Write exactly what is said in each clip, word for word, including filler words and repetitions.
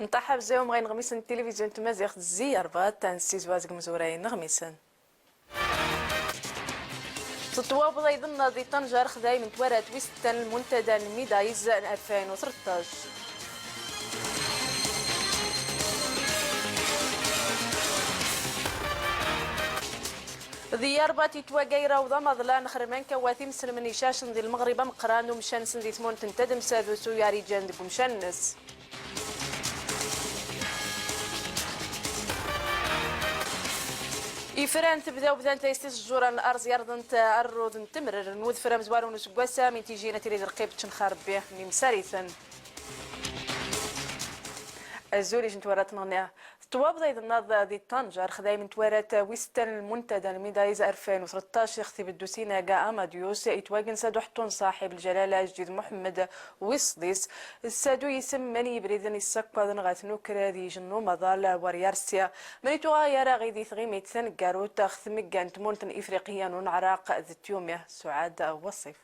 Ṭaḥ abzay umɣay n iɣmisen n tilivizyu n tmaziɣt, zi ṛebɛa, ad nessizwa zeg imezwura n iɣmisen. Tettwabḍa iḍ-nneɣ di Ṭanjer xdayem n twarat wis setta n lmuntada n Midays n alfayn u tleṭṭac. Di Yarbat yettwagga irawḍ amaḍlan xerman kawat imselmen icacen di Lmeɣrib ameqqran, umcan-nsen di tmurt n tadamsa d usu yar iǧan deg umcan-nnes. Ifran tebda ubdan tayest-is ẓẓura n arẓ yarḍent arrud n temrer n udfel amezwaru n useggas-a, mi tijin ad tili d lqibet n xarbi n imsariten. Azul ijent warat nɣni. Tettwabḍa iḍ-nneɣ di Ṭanjer xdayem n twarat wis setta n lmuntada n Midays alfayn u tleṭṭac, ixtib-d usinag Amadyus, itwagen s ad uḥeṭṭu n ṣaḥib lǧalala ajdid Muḥemmed wis sḍis, s ad u yisem mani ibriden issakkaḍen ɣer tnukra d yijen n umaḍal war yarsi, mani tuɣa yar aɣi di tɣimit taneggarut ɣer tmegga n tmurt n Ifriqiya n uneɛraq d tyumi. Suɛad Waṣif.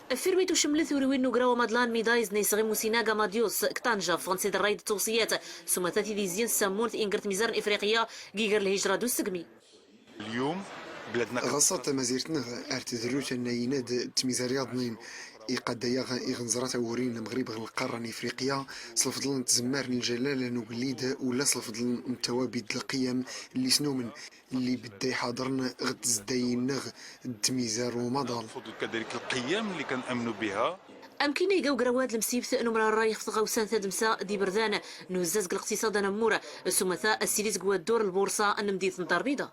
Firmit ucemlet ur win n ugraw amaḍlan Midays n isɣim usinag Amadyus, ktanjaf, ɣen sid rray d tewṣiyat, s umata tid izyen s sammut ingr tmizar n Ifriqiya, gigar lhijra d usegmi. Ɣas tamazirt-nneɣ ar tedru tannayin-ad d tmizar yaḍnin, iqadda-yaɣ iɣ nẓra tawuri n Lmeɣrib ɣer lqarra n Ifriqiya, s lefḍel n tzemmar n ljalala n ugellid, ula s lefḍel n tawabit d lqiyam lli s-numen, lli bedda iḥaḍren ɣer tzeddayin-nneɣ d tmizar n umaḍal. Amkin iga ugraw-ad lemsibt n umrar rray ɣef tɣawsa n tadmsa d iberdan n uzzaz deg leqtiṣad anamur, s umata ad sili deg waddur lburṣa n lemdint n Ddar Lbiḍa.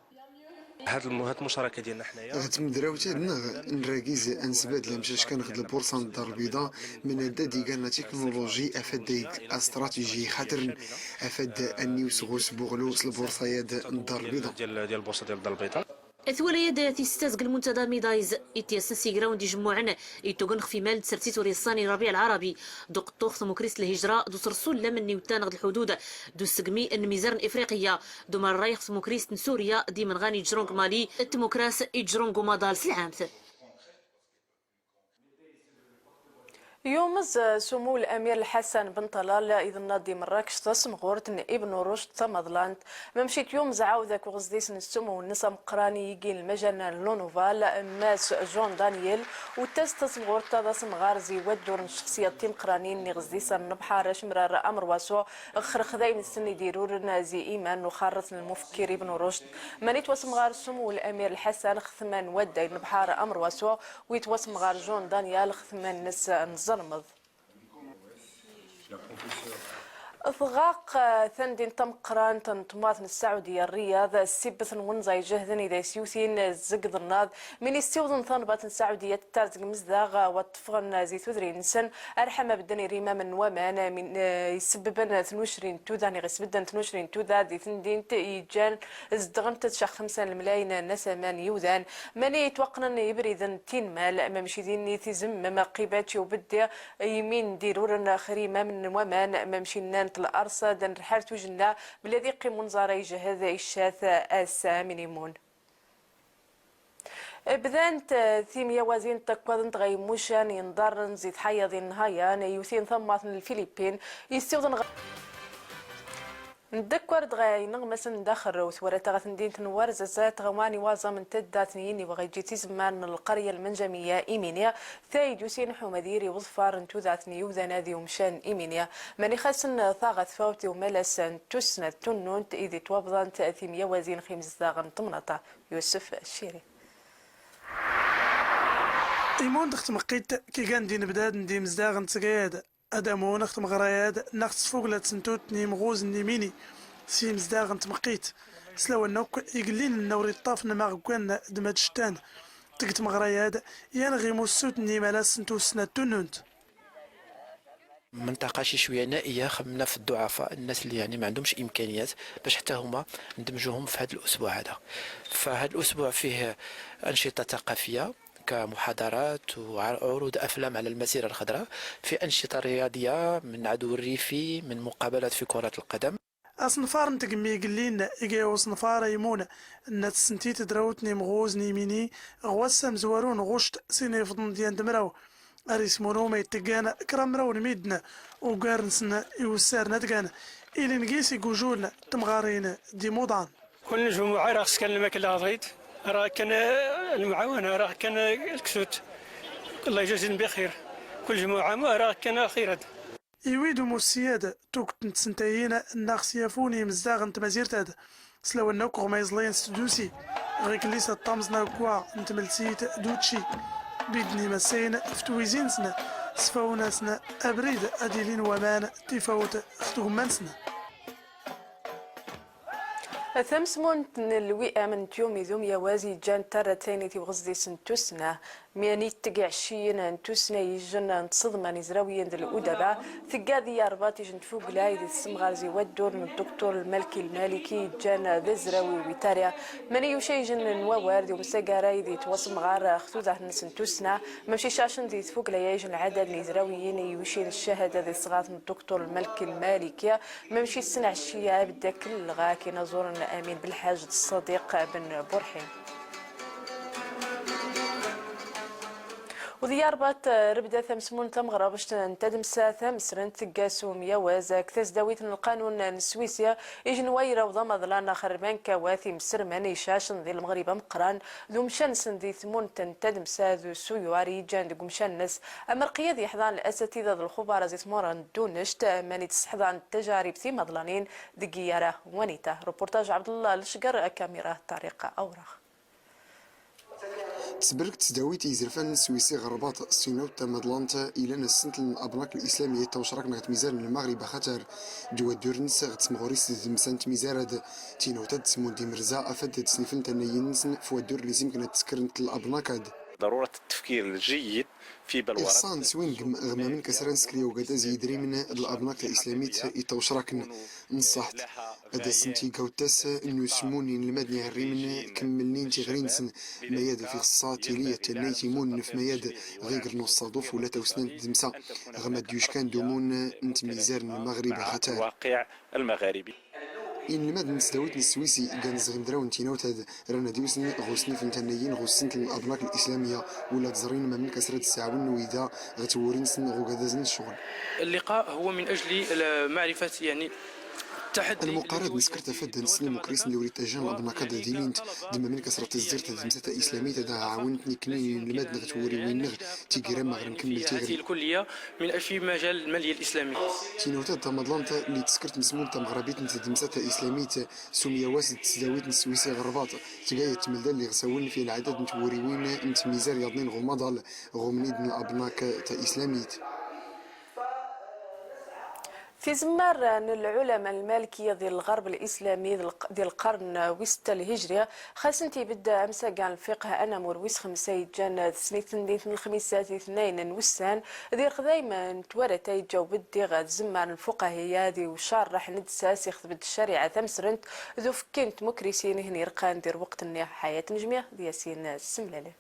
Had lmu-, had lmucaraka diyalna ḥnaya. Ɣer tmedrawt-ad-nneɣ nragiz ad nsbad lamcacka-nneɣ d lburṣa n Ddar Lbiḍa, manaddad igan la technologie afad ad ig astratégie ixatren, afad ad niwes ɣ usbuɣlu s lburṣa-yad n Ddar Lbiḍa. Diyal, diyal lburṣa diyal Ddar Lbiḍa. Twala-yad tis setta deg lmuntada Midays, ityasn s igrawen d ijemmuɛen, itugen xef imal n tsertit ur iṣṣan i Rabiɛ Lɛarabi, d uqeṭṭu ɣef tmukrist n lhijra, d usersu n lamn n iwtan ɣer lḥudud, d usegmi n lmizar n Ifriqiya, d umerray ɣef tmukrist n Surya, d imenɣan iǧrun deg Mali, d tmukras iǧrun deg umaḍal s lɛamt. Yumẓ s umuɣ Lamir Lḥasan Ben Ṭalal iḍ-nneɣ di Mrakkec tasemɣurt n Ibn Rucd tamaḍlant, mamcit yumẓ ɛawd akk uɣezdis n sumuɣ-nnes ameqqran i yigin lmajal n Lunuval, Mass Jean Daniel, u ttas tasemɣurt-a d asemɣar zi waddur n ccexsiyat timeqqranin n iɣezdis n lebḥar acemrar amerwasu, ɣer xdayem-nsen i d-iruren zi iman n uxarret n lmufekkir Ibn Rucd. Mani twasemɣar s umuɣ Lamir Lḥasan xtman wadday n lebḥar amerwasu, wi twasemɣar Jean Daniel xtman-nnes n ẓelmeḍ. Tɣaq, eh, tamdint tameqqrant n tmurt n Ssaɛudiya, Rriyad, ssibbet n wenẓar ijehden i da s-yewtin zeg iḍ-nneɣ, mi n-issiwḍen tanbaḍt n Ssaɛudiya tettar zeg imezdaɣ, eh, wa ṭṭfɣen zi tudrin-nsen, arḥa ma bedden irrimam n waman, eh, min, eh, isebbben tnucri n tuda, niɣ isbedden tnucri n tuda di temdint, iǧǧan zedɣent tca xemsa n lemlayin n asaman n yiwdan, mani itwaqqnen ibriden n tinmal, mamci dinni tizemmem qibac i ubeddi, yimi n diruren xrimam n waman, mamci nnant larṣad n rḥal tujenna, belli ad iqqim unẓar a ijehhed iccat ass-a minimun. Bdant, eh, timyawazin n takwaḍ n tɣaymucan yenḍarren zi tḥayyaḍin n Hayan, yewtin tammaḍt n Lfilipin, yessiwḍen ɣer Ndekkwar-d ɣer ineɣmasen n daxel n twarart ɣer temdint n Warzazat, ɣer umwan iwaẓam n taddart n Yiniw, ɣer iǧi tizemmar n lqerya lmenjamiya imini, tayd usin ḥumadir i uḍfar n tudert n yiwdan ad yumcan imini, mani xasen taɣatfawt i umalas n tussna d tunnunt i di twabḍant timyawazin x imezdaɣ n temnaḍt. Yusef Ciri. Imun dɣ tmeqqit kigan d inebdad n d imezdaɣ n tgayad. Ad amun ɣ tmeɣra-ad neɣ tesfugla d tentut n yimɣuzen n imini s yimezdaɣ n tmeqqit, s lawan akk igellinen n ur iṭṭafen ma ɣ ggwan d ma d-cettan deg tmeɣra-ad, yan ɣ imussut n yimalas n tussna d tunnunt. منطقة شي شوية نائية، خممنا في الضعفاء، الناس اللي يعني ما عندهمش إمكانيات، باش حتى هما ندمجوهم في هذا الأسبوع هذا. فهذا الأسبوع فيه أنشطة ثقافية، كمحاضرات وعروض أفلام على المسيرة الخضراء، في أنشطة رياضية من عدو الريفي، من مقابلات في كرة القدم. Asenfar n tgemmi igellin iga i usenfar aymun n at ssentit drawt n imɣuz n imini ɣ wass amezwaru n ɣuct sin ifḍen d yan d mraw. Ar ismunum ay itteggan kra mraw n midden, ugar-nsen iwessaren ad gan ilingis igujul n temɣarin d imuḍan. Kul njmuɛ ara ɣ-s kan lmakla ɣ-ḍid, ara ɣ-kan, eh, lemɛawana, ara ɣ-kan, eh, lksut. Allah yjazi-ten bixir. Kul njmuɛ ara ɣ-kan lxir ad. Iwid umussiyad tugt n tsantayin nna ɣ-s yafun imezdaɣ n tmazirt ad, s lawan akk ɣ-ma iẓlayen s tdusi, ɣ ikellis ad tamẓna gwa n tmelsit d učči. Bidden imassayen f twizi-nsen, sfawn-asen abrid ad ilin waman tifawt ɣ tgumma-nsen. Tamsmunt n lwiam n tyumi d umyawaz yeǧǧan tarrat taynit i uɣezdis n tussna, mi ad itteg iɛecciyen n tussna i yijen n tseḍma n izrawiyen d ludaba, tegga di yarbaṭ ijen n tfugla i di tessemɣar zi waddur n dduktur Lmalki Lmaliki yeǧǧan d azrawi witari. Mani yuca ijen n wawar di umsagara i di twasemɣar ɣ tudert-nnes n tussna, mamci cacen di tfugla-ya ijen lɛadad n izrawiyen i yucin ccahada di tesɣart n dduktur Lmalki Lmaliki, Mamci ssen ɛecciya abeddak n lɣak inaẓuren Amin Belḥaǧ d Ṣṣadiq Ben Burḥin. U di yarbaṭ, rebda tamsmunt tameɣrabect n tadmsa tamesrent tegga s umyawaz g tasdawit n lqanun n Swisi, ijenwa irawḍ amaḍlan axer lbankawat imesrmen icacen di Lmeɣrib ameqqran d umcan-nsen di tmunt n tadmsa d usuyuar yeǧǧan deg umcan-nnes. Amerqi ad yeḥḍan lasatida d lxubara zi tmura n ddunect, mani d-sseḥḍan tajarib timaḍlanin deg yara wanita. Reportaj Ɛebdellah Lecger, akamira Ṭariq Awraɣ. Tesberk tesdawit i yizerfan n Swisi ɣer Rrbaṭ s tinawt tamaḍlant ilan assentel n Abnaq Lislamiyya i tawcrakt n tmizar n Lmaɣrib axatar d waddur-nnes ɣ tsemɣuri s tdmsa n tmizar ad tinawt ad smun d imerza afad ad sniflen tannayin-nsen f waddur n isimken ad teskrent labnaq ad. ضرورة التفكير الجيد في بلورة. Iṣṣan s win gm-, ɣmamen kasra nskri ugad az yidrimen d labnaq islamit i tawcrakn. Nṣaḥt ad asen-tig awtas n usmun inelmaden iɛerrimen kemmlnin tiɣri-nsen, mayad f ixṣṣa tili ad tannay timun nf mayad ɣigr n uṣṣaḍuf ula tawsna n tdmsa, ɣmad yuckan d umun n tmizar n Lmaɣrib axatar. الواقع المغاربي. Inelmaden n tesdawit n Swisi gan zɣ imdraw n tinawt ad ran ad iwsn ɣ usnif n tannayin ɣ ussent n labnaq lislamiyya, ula d ẓrin mamnk asra d ssaɛwen n wida ɣ twuri-nsen ɣ ugadaz n ccɣel. اللقاء هو من أجل معرفة، يعني، التحدي. Anmuqar ad nskr tafad ad nsn imukris n lwri tajjan labnaq ad d ilint d mamnk asra tazdirt d tdmsa ta islamit ad aɣ-ɛawnt nikni inelmaden ɣ twuriwin-nneɣ tigira ma ɣr nkemmel tiɣri. هذه الكلية من، في مجال المالية الإسلامية. Tinawt ad tamaḍlant lli tskrt msmun tamɣrabit n tdmsa ta islamit s umyawas d tesdawit n Swisi ɣ Rrbaṭ, tga yat tmldal lli ɣ sawen fi lɛadad n twuriwin n tmizar yaḍnin ɣ umaḍal ɣ umnid n labnaq ta islamit. Tizemmar n lɛulama n lmalikiya di lɣerb lislami di lq-, di lqern wis setta lhijri, xasent ibedd amsaga n lfiqh anamur wis xemsa yeǧǧan d snit n lxmisat itnayn n wussan, di rxdayem n twarata yeǧǧa ubeddi ɣer tzemmar n lfuqahiya di ucarreḥ n ddsa s ixdem-d ccariɛa tamesrent d ufekki n tmukrisin i hen-irqan di lweqt-nni. Ḥayat Nejmiɛ d Yasin Semlali.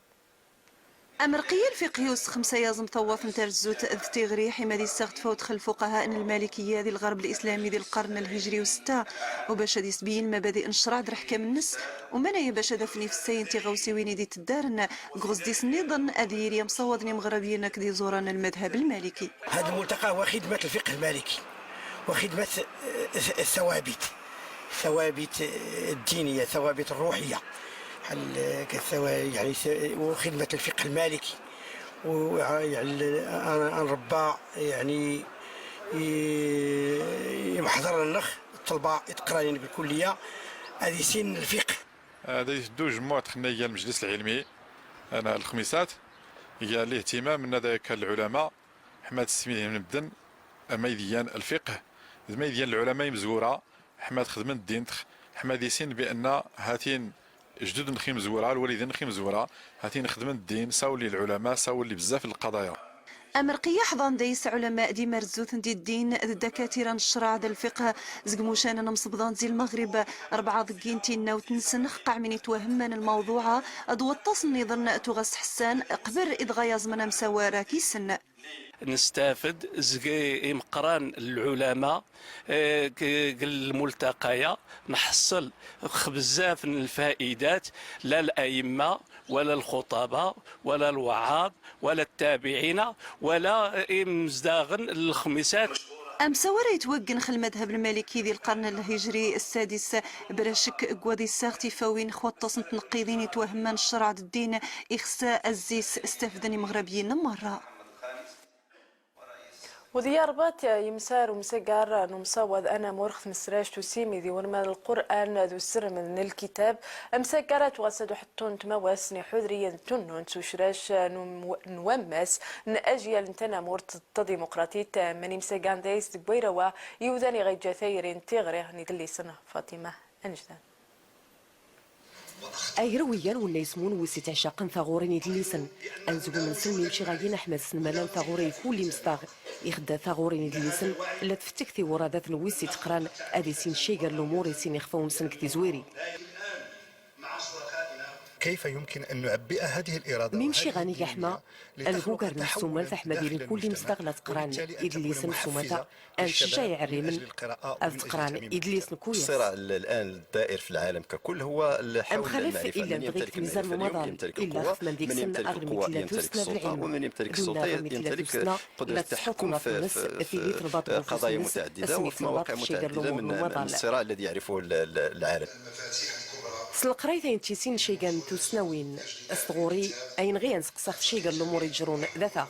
Amerqi lfiqhi wis xemsa yaẓ mtawwaṭ n tarezzut d tiɣri, ḥima ad issaɣ tfawt x lfuqaha n lmalikiya di lɣerb lislami di lqern lhijri wis setta, u bac ad isbeyyen mabadi n ccreɛ d leḥkam-nnes, u manaya bac ad afen ifessayen tiɣawsiwin i d-iteddaren g uɣezdis nniḍen, ad yili amsawaḍ n imeɣrabiyen akked iẓuran n lmadhab lmaliki. هذا الملتقى هو خدمة الفقه المالكي وخدمة، آه، الثوابت، الثوابت الدينية، الثوابت الروحية، بحال كالثوا-، يعني س-، وخدمة الفقه المالكي، و-، يعني ال-، أن، أن ربى، يعني ي-، يمحضر النخ الطلبة يتقرانين بالكلية، هذه سن الفقه. هذه دوج مواد خلينا هي المجلس العلمي، أنا الخميسات، هي الاهتمام من هذاك العلماء. Ḥma ad smihin medden ma idyan lfiqh, d ma idyan lɛulama imezwura, ḥma ad xedmen ddin-ntex, ḥma ad issin bi anna hatin jdud-nnex imezwura, lwaliden-nnex imezwura, hatin xedmen ddin, sawlen i lɛulama, sawlen i bezzaf n lqaḍaya. Amerqi ḥḍan dayes ɛulama d imarzuten di ddin, d ddakatira n ccreɛ d lfiqh, zeg imucanen mṣebḍan zi Lmeɣrib, rebɛa deg-gin tinnawt-nsen xeqqa min itwehhmen lmawḍuɛ, d waṭas nniḍen tuɣ as-ḥessan, qbel idɣa yaẓmen amsawar ak-issen. نستافد زكي إمقران العلماء، آه، ك-، الملتقية نحصل خ بزاف من الفائدات، لا الأئمة ولا الخطباء ولا الوعاظ ولا التابعين ولا إمزداغن الخميسات. Amsaw ara yetwaggen x lmadhab lmaliki di lqern lhijri ssadis, bla ccek, deg wad issaɣ tifawin x waṭas n tneqqidin itwehmman ccreɛ d ddin, ixs azis stafden imeɣrabiyen n merra. Udi Arbat, yemsar umsagar n umsawaḍ anamur x tmesract usimid i wurmad n Lqur'an d usermed n lkitab. Amsagar ad tuɣas ad uḥeṭṭun n tmawas n iḥudriyen d tunnunt s ucrac n um-, n wammas n ajyal n tanamurt d tadimuqratit, mani msagan dayes deg wayrawa iwdan i ɣa iǧǧa tayri n tiɣri n idlisen. Fatima Anejdan. Agraw igan wenna ismun wis itɛecaqen taɣuri n idlisen. Anzwem-nsen mi mci ɣayin aḥmed snmala n taɣuri i kul imsdaɣ ixedda taɣuri n idlisen, la tfettek tiwradat n wis itqran ad isin cay gar lumuṛ isin ixfaw-nsen g tizwiri. كيف يمكن أن نعبئ هذه الإرادة؟ Mi mci ɣanig aḥma, ad gugar n ssumalt aḥma d ilin kul imsdaɣ la tqran idlisen s umata, ad ncejjaɛ iɛerrimen ad tqran idlisen kuyas. الصراع ال-، الآن الدائر في العالم ككل هو ال-، حول المعرفة. Amxalef illa dɣi g tmizar n umaḍal, illa xf man deg-sen aɣ mi tilla tussna d lɛilm, d unnaɣ mi tilla tussna la tesḥukum aṭṭun-s tili trbaṭ ɣef ufus-nnes asmi tella tcegger lumuṛ n umaḍal. الصراع الذي يعرفه ال-، ال-، العالم. S leqrayt ayen tisin caygan n tusnawin, s tɣuri, ayen ɣi ad nseqsax caygan lumuṛ iǧrun d ataɣ.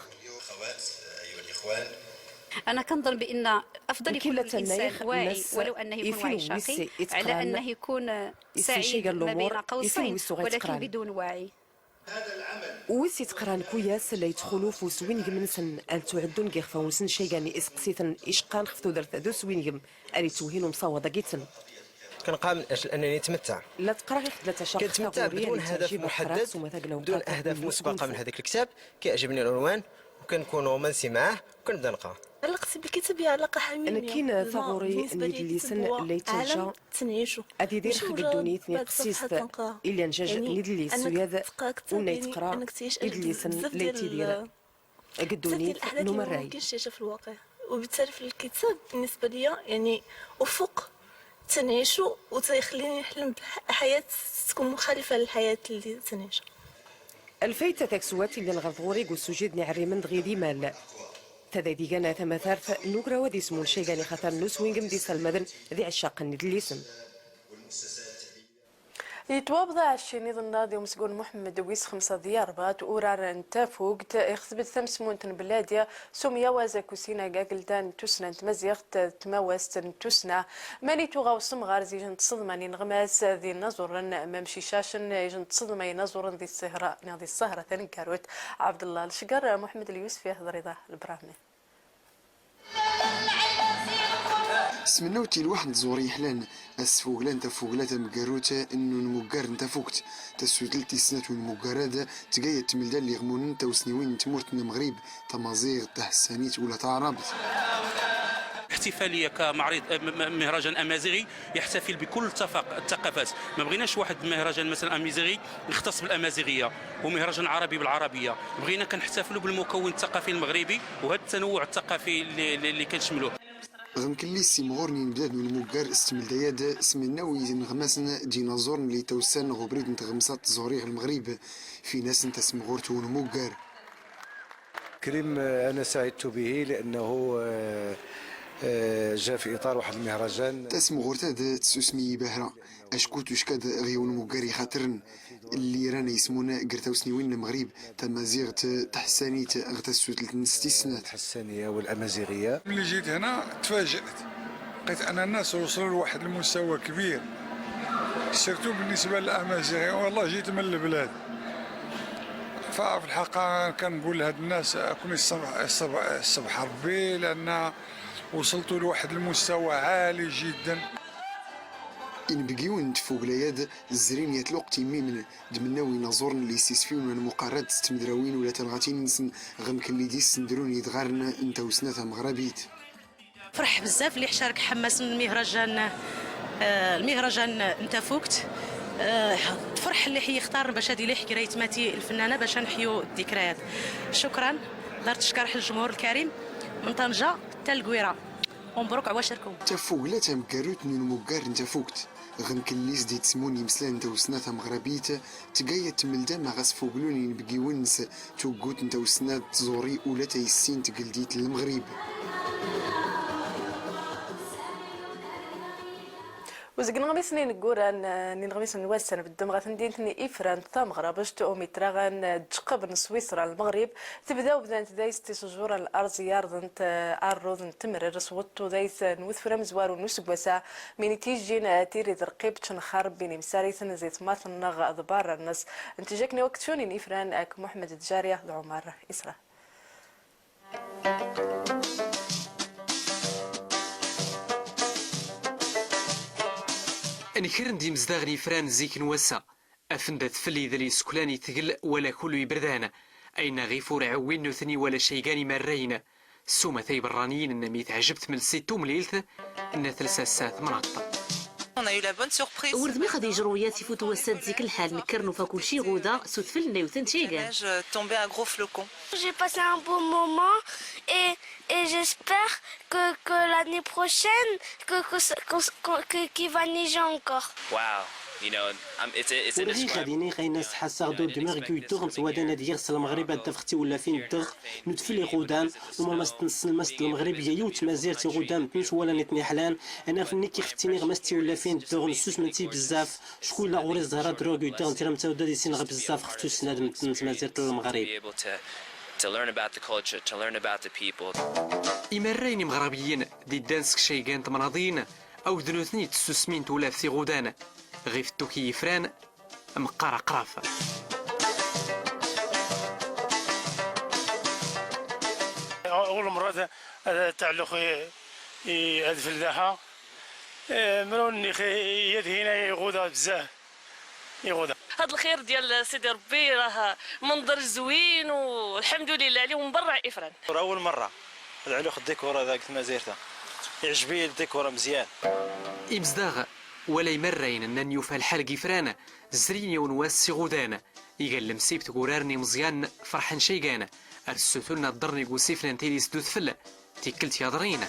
أنا كنظن بأن أفضل يكون الإنسان واعي ولو أنه يكون واعي شرقي على أنه يكون سعيد ما بين قوسين ولكن بدون وعي. Wis itqran kuyas la yettxuluf s wingem-nsen, ad tuɛeddun g ixfaw-nsen caygan iseqsiten iceqqan xef tudert d uswingem ar ittwhin umsawaḍ-agi-ten. كنقرا من أجل أنني أتمتع. La ttqraɣ ixdla tacaqt taɣuri ar ittɛjib ad qraɣ s umata g lawqat, بدون أهداف مسبقة من هذاك الكتاب، كيعجبني العنوان وكنكون رومانسي معاه وكنبدا نقرا. علاقتي بالكتاب هي علاقة حميمة. Nekkin taɣuri n yidlisen la yettaǧǧa ad idir x ddunit n iqsisit, illa n jaj n idlis uyad unna yettqra idlisen la yettidir g ddunit n umerray. وبالتالي في الكتاب بالنسبة ليا يعني أفق تنعيشو وتيخليني نحلم بحياة تكون مخالفة للحياة اللي تنعيشها. Alfayt takswat illan ɣer tɣuri g usujid n iɛerrimen dɣi d imal. Tadayt igan tamatart n ugraw ad ismun caygan ixatar n uswingem d isalmaden d iɛeccaqen n idlisen. Yettwabḍa ɛecrin iḍ-nneɣ di umezgun Muḥemmed wis xemsa di Yarbat, urar n tafugt, ixseb-d tamesmunt n Beladi s umyawaẓ akked usinag ageldan n tussna n tmaziɣt d tmawast n tussna. Mani tuɣa usemɣar zi ijent ṣṣedma n ineɣmas d inaẓuren, mamec icacen ijent ṣṣedma n inaẓuren di ṣṣehra, neɣ di ṣṣehra taneggarut. Ɛebdellah Lecger, Muḥemmed Lyusef, Iḥḍer Iḍa Lbrahmi. Smennawt i lwaḥ n tẓuri iḥlan, asfugla n tafugla tameggarut n unmuggar n tafukt. Tasutelt tis snat n unmuggar-ad tga yat tmelda n liɣmunen tawesniwin n tmurt n Lmeɣrib, tamaziɣt, taḥessanit wala taɛrabt. احتفالية كمعرض، م-، م-، مهرجان أمازيغي يحتفل بكل التفق-، الثقافات. ما بغيناش واحد المهرجان مثلًا أمازيغي يختص بالأمازيغية ومهرجان عربي بالعربية. بغينا كنحتفلوا بالمكون الثقافي المغربي وهذا التنوع الثقافي اللي، اللي، اللي كنشملوه. Ɣ mkelli simɣur n inebdaden n unmuggar s tmelda-ad, smennaw ineɣmasen d inaẓuren lli tawsan ɣ ubrid n tɣemsa n tẓuri ɣ Lmeɣrib, fin-asen tasemɣurt n unmuggar. كريم، آه، أنا سعدت به لأنه، آه، آه، جاء في إطار واحد المهرجان. Tasemɣurt-ad tessusem-iyi bahra, acku tucka-d ɣ yiwen n umuggar ixatren, lli ran a ismun ger tawesniwin n Lmeɣrib, tamaziɣt, taḥessanit ɣ tasutelt-nnes tis snat. الحسانية والأمازيغية. ملي جيت هنا تفاجأت، لقيت أن الناس وصلوا لواحد المستوى كبير، surtout بالنسبة للأمازيغ، والله جيت من البلاد. ففي الحقيقة كنقول لهاد الناس، كون الصبح، الصبح، الصبح ربي، لأن وصلتوا لواحد المستوى عالي جدًا. Inebgiwen n tfugla-ad zrin yat lweqt immimen, d mennaw inaẓuren lli ssisfiwen ɣ lmuqarrat s tmedrawin ula tanɣatin-nsen ɣ mkelli d issendrun idɣaren n tawesna tameɣrabit. فرح بزاف اللي حشارك حماس المهرجان، آه، المهرجان نتا فوكت. آه، فرح اللي حي يختار باش هذه اللي حكي راهي تماتي الفنانة باش نحيو الذكريات. شكرًا. Dar teckerḥ lǧemhur lkarim min Ṭanja ta Lgwira. U mebruk ɛwacirkum. Tafugla tameggarut n unmuggar n tafukt, ɣ mkelli s d-ittesmun imeslan n tawessna tameɣrabit, tga yat tmeldam ɣas fuglun inebgiwen s tuggut n tawessna d tẓuri ula tayessin n tgeldit n Lmeɣrib. Uzgen ɣmisen ineggura n, n ineɣmisen n wass-a nbeddem ɣer temdint n Ifran tameɣrabect umi traɣan ǧeqqeb n Swisra Lmeɣrib. Tebda ubdant dayes tisjura n larẓ yarḍent, eh, arruḍ n temrer s weṭṭu dayes n udfel amezwaru n useggas-a, mi n-itijjin, eh, tiri d rqibt n xarb n imsariten zi tmaten-nneɣ d barra-nnes. Ntijakni waktuni n Ifran ak Muḥemmed Djariya d Ɛumar Isra. Nkren-d imezdaɣ n Ifran zik n wass-a, afen-d adfel idel iseklan i tegl wala kullu iberdan, ayen ɣif ur ɛewwin nutni wala caygan imarrayen, s umata iberraniyen nna mi teɛjeb tmelsit tumlilt nna telsa s tmnaḍt. On a eu la bonne surprise. Ur dmiɣ ad yejru yat ifut wass-a d zik lḥal, nekker nufa kulci iɣuda s udfel nna iwten caygan. Neige, euh, tombait un gros flocon. J'ai passé un bon moment et, et j'espère que, que l'année prochaine, que, que, que, que, que, qu'il va neiger encore. Wow, you know, I'm, it's a, it's an indescribable feeling. Ur ɣiɣ ad iniɣ ayen as ḥasaɣ d ur dmiɣ g uydduɣ n twadan ad yiɣ s Lmeɣrib ad d-afeɣ tiwlafin ddeɣ n udfel iɣudan, umar ma s-tnessen ma s d Lmeɣrib ya yiwet tmazirt iɣudan n tnes wala nitni ḥlan, anaf nni kif ttiniɣ ma s tiwlafin ddeɣ nsusment i bezzaf, cku illa ɣur-i ẓẓher ad ruɣ uyddeɣ n tiremt awd ad issineɣ bezzaf ɣef tussna d tmazirt n Lmeɣrib. Be able to, to learn about the culture, to learn about the people. Imarrayen imeɣrabiyen d-iddan seg caygan tmnaḍin, awd nutni d tsusmi n tewlaft iɣudan, ɣif ttuki yifran, meqqar aqraf. Ul mṛad ad tɛelluq i, i adfel daha. Eh, mraw nni xi, yad hina iɣuda bzzaf. Iɣuda. Had lxir diyal Sidi Ṛebbi rah menḍer zwin u lḥemdulillah li mberreɛ ifran. Ur awel merra ad ɛluɣ ddikura dagi tmazirt-a. Iɛjeb-iyi ddikura mezyan. Imezdaɣ wala imarrayen nnan yufa lḥal g ifran, zrin yawen wass s iɣudan, igan lemsibt g urar n imeẓyan ferḥen caygan, ar ssutulen ad ḍḍren g usifna n tilist d udfel, tikkelt yaḍrin.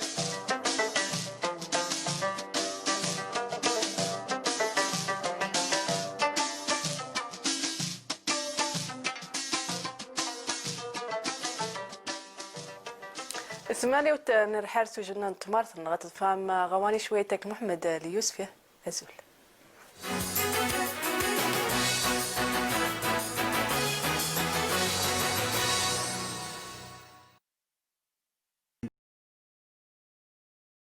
Tmaniwt n rḥal s ujenna n tmart-nneɣ ad tefham ɣawani cwayt ak Muḥemmed Lyusfi. Azul.